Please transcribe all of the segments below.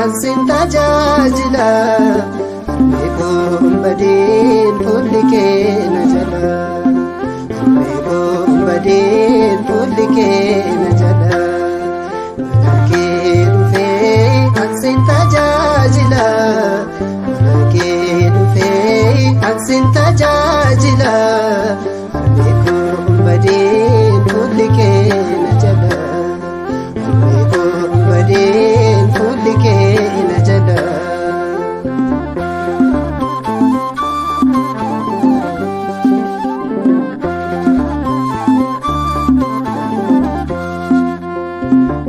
Ansin tajaajila harmee koon badeen fuulli kee na jala. Harmee koon badeen fuulli kee na jala. Mana kee dhufee ansin tajaajila. Mana kee dhufee ansin tajaajila. Harmee koon badeen fuulli kee na jala. Harmee koon badeen fuulli kee na jala.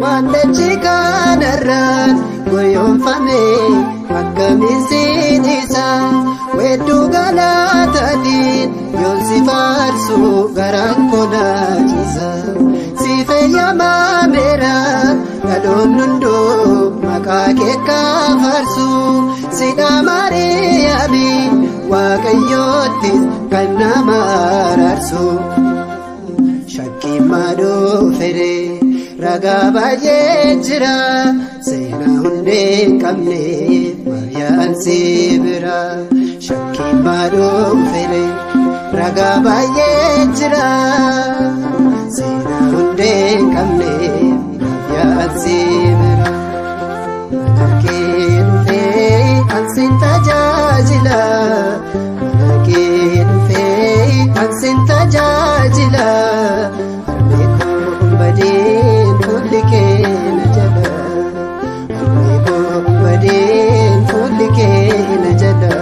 Waan dachee kanarraan goyoonfame akkamiin siin isa weedduu galaataatiin yoon si faarsu garaan koo naachisa. Si fayyamameera dhaloonni hunduu maqaa kee kaafarsu sidha Maariyaami Waaqayyoottis kan nama araarsu. Shakkii maaduu fedhe ragaa baay'ee jira seenaa hundee hin qabne Maariyaan si bira. Shakkii maaduu fedhe ragaa baay'ee jira seenaa hundee hin qabne Maariyaan si bira. Mana kee dhufee ansin tajaajila. Mana kee dhufee ansin tajaajila. Harmee koon badeen fuulli kee na jala. Harmee koon badeen fuulli kee na jala.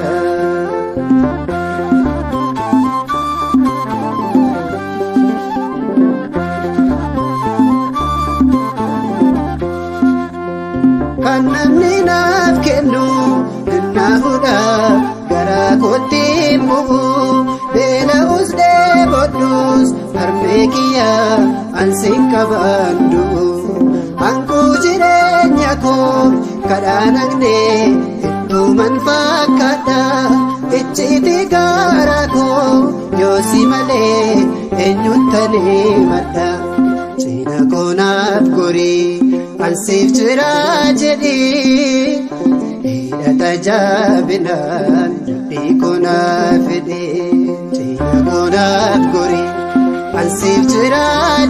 Kan namni naaf kennu naafudha garaa kootti bu'u beela'us dheebodhus harmee kiyya ansin qabaan du'u. Hanquu jireenya koo kadhaa naqne hedduuman fakkaadha icciitii garaa koo yoo si malee eenyuun tanee madda. Cina koo naaf gorii ansiif jira jedhii hidhata jabinaan dubbii koo naaf fedhee. Cina koo naaf gorii ansiif jira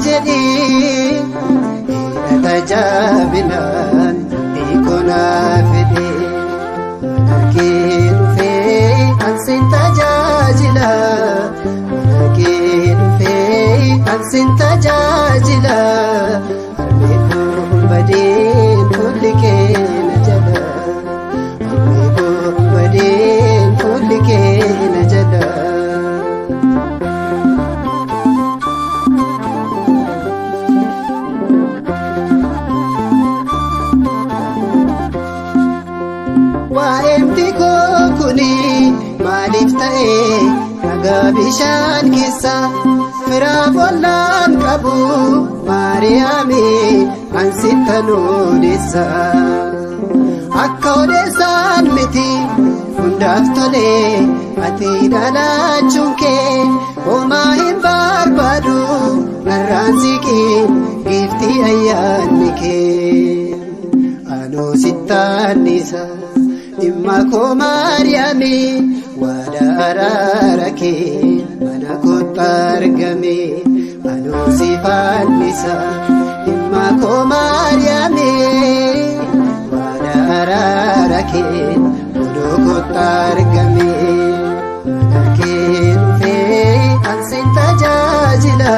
jedhii hidhata jabinaan dubbii koo naaf fedhee. Mana kee dhufee ansin tajaajila. Mana kee dhufee ansin tajaajila. Harmee koon badeen fuulli kee na jala. Harmee koon badeen fuulli kee na jala. Waa'eemti koo kuni maaliif ta'e dhagaa bishaan keessa firaaf ollaan qabu Maariyaami ansitti odeessa. Akka odeessaan miti hundaaf tolee ati dhalachuun kee homaa hin barbaadu narraan siqiin giiftii ayyaanni kee. Anoo sittaannisa dhimma koo Maariyaami waadaa araara kee mana kootti argame. Anoo si faannisa dhimma koo Maariyaami waadaa araara kee odoo kootti argame. Mana kee dhufee ansin tajaajila.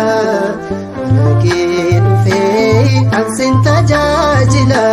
Mana kee dhufee ansin tajaajila.